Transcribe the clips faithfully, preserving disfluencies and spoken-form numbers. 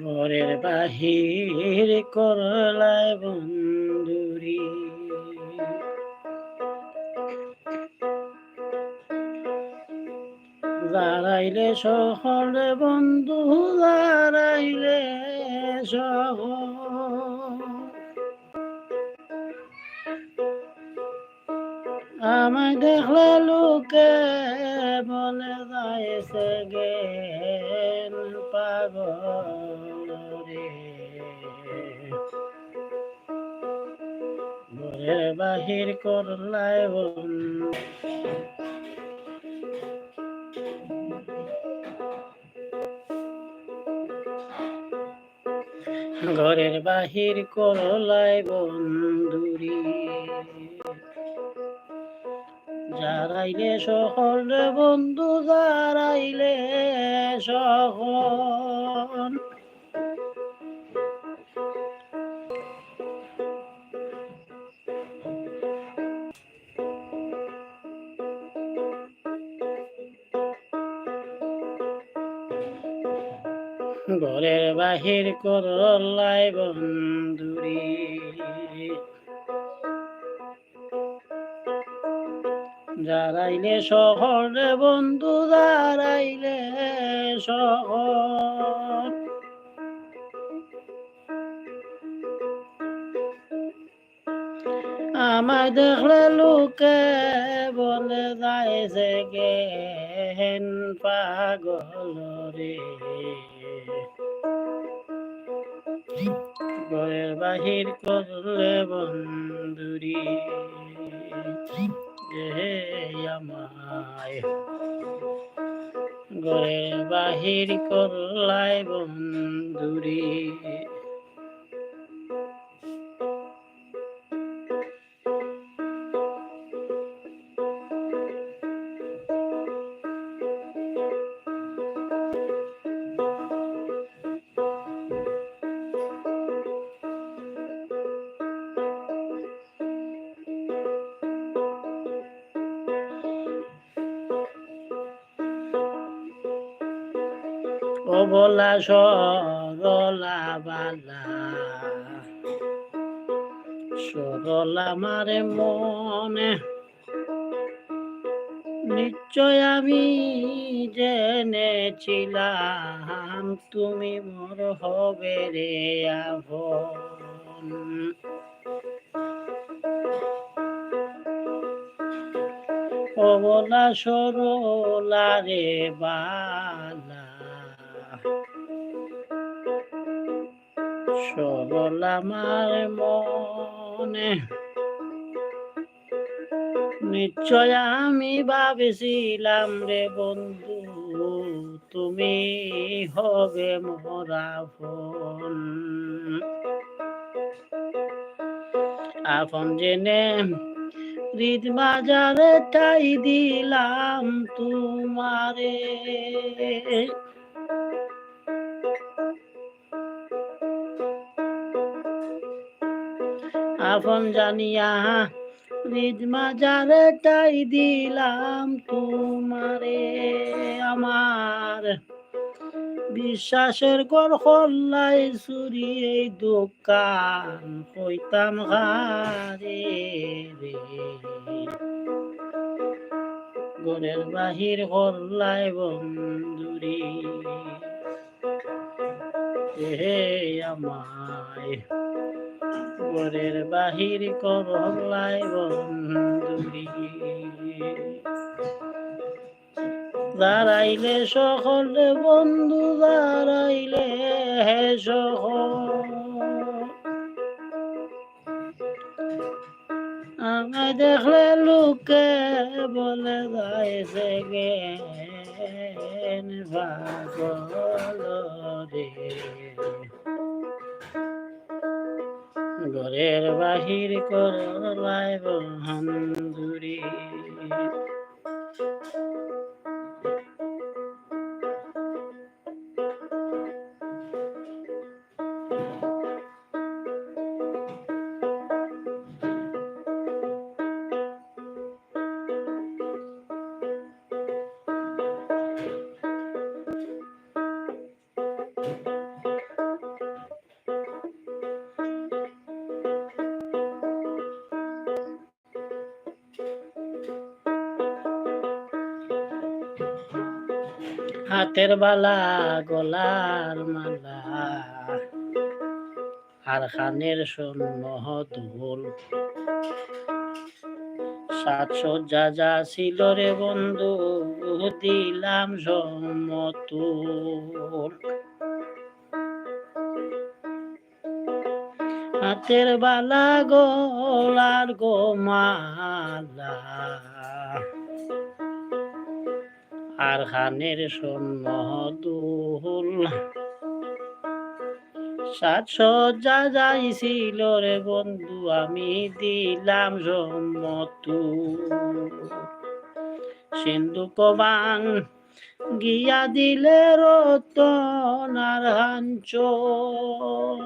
ঘরের বাহির করলায় বন্ধুরে। দাঁড়াইলে শহর বন্ধু, দাঁড়াইলে শহর। আমায় দেখলে লোকে বলে যাইছে জ্ঞান পাগল রে। ঘরের বাহির করলায় বন্ধু। ঘরের বাহির করলায় বন্ধুরে। দাঁড়াইলে শহর রে বন্ধু, দাঁড়াইলে শহর। ঘরের বাহির করলায় বন্ধুরে। দাঁড়াইলে শহর রে বন্ধু, দাঁড়াইলে শহর। আমায় দেখলে লোকে বলে যাইছে জ্ঞান পাগল রে। ঘরের বাহির করলে বন্ধুরে। এ আমায় ঘরের বাহির করলায় বন্ধুরে। অবলা সরলা বালা, সরলা আমার মনে, নিশ্চয় আমি জেনেছিলাম তুমি মোর হবে রে আপন। অবলা সরলা রে বালা, সরলা আমার মনে, নিশ্চয় আমি ভাবছিলাম রে বন্ধু, তুমি হবে মোর আপন। আপন জেনে হৃদ মাজারে ঠাই দিলাম তোমারে। আপন জানিয়া হৃদ মাজারে ঠাই দিলাম তোমারে। আমার বিশ্বাসের ঘর করলায় চুরি, এই দোকান কইতাম কারে রে। ঘরের বাহির করলায় বন্ধুরে। হে আমায়, ঘরের বাহির করলায় বন্ধুরে। দাঁড়াইলে সকলে বন্ধু, দাঁড়াইলে সকল। আমায় দেখলে লোকে বলে যায় সেকেন পাগল রে। ঘরের বাহির করলায় বন্ধুরে। হাতের বালা, গলার মালা, আর কানের স্বর্ণ দুল। সাজসজ্জা যা ছিল রে বন্ধু, দিলাম সমতুল। হাতের বালা, গলার গো মালা, আর কানের স্বর্ণ দুল। সাজসজ্জা যা ছিল রে বন্ধু, আমি দিলাম সমতুল। সিন্ধুক ভাং গিয়া দিলে রতন আর হাঞ্চল।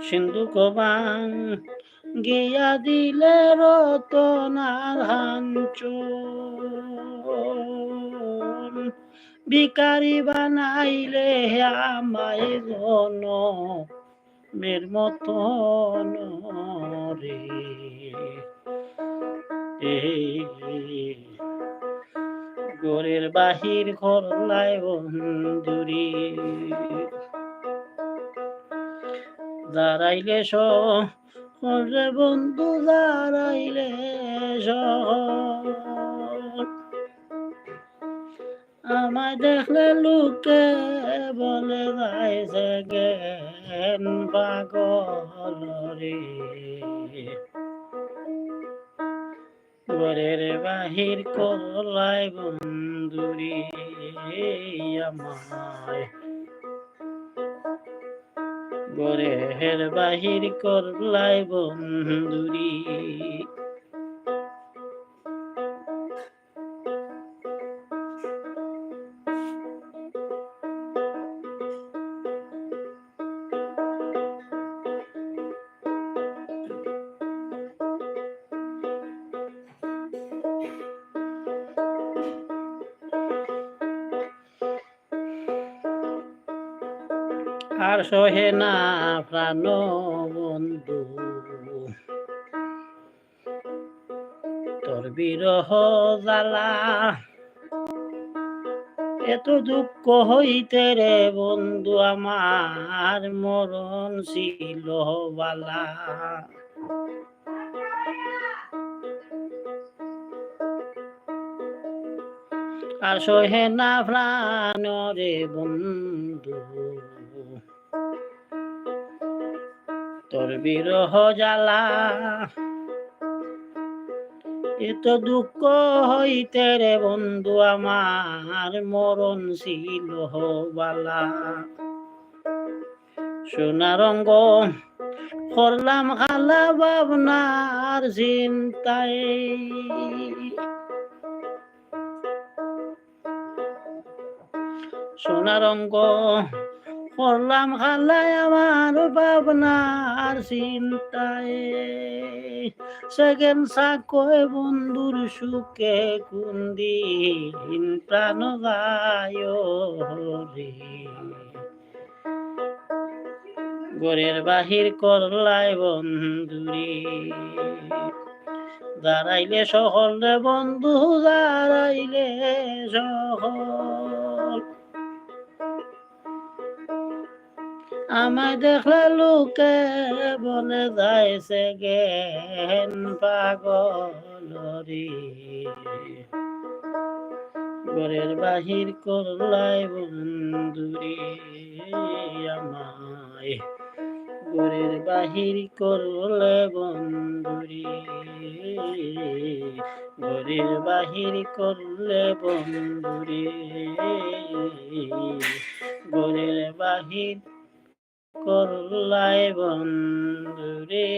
সিন্ধুক ভাং গিয়া দিলে রতন আর হাঞ্চল। ভিখারি বানাইলে আমায় ধন মের মতন রে। এ, ঘরের বাহির করলায় বন্ধুরে। দাঁড়াইলে সকলে বন্ধু, দাঁড়াইলে সকল। আমায় দেখলে লোকে বলে যায় সেকেন পাগল রে। ঘরের বাহির করলায় বন্ধুরে আমায়, ঘরের বাহির করলায় বন্ধুরে। আর সহে না প্রাণ বন্ধু তোর বিরহ জ্বালা, এত দুঃখ হইতে রে বন্ধু আমার মরণ ছিল বালা। আর সহে না প্রাণ রে বন্ধু তোর বিরহ জ্বালা, এত দুঃখ হইতে রে বন্ধু আমার মরণ ছিল বালা। সোনার অঙ্গ করলাম কালা ভাবনার চিন্তায়। সোনার অঙ্গ করলাম কালা আমার ভাবনার চিন্তায়। সেকেন সাকয় বন্ধুর সুখে কোন দিন প্রাণ যায় রে। ঘরের বাহির করলায় বন্ধুরে। দাঁড়াইলে সহল রে বন্ধু, দাঁড়াইলে সহল। আমায় দেখলে লোকে বলে যাইছে জ্ঞান পাগল রে। ঘরের বাহির করলায় বন্ধুরে আমায়, ঘরের বাহির করলে বন্ধুরে, ঘরের বাহির করলে বন্ধুরে, ঘরের বাহির করলায় বন্ধুরে।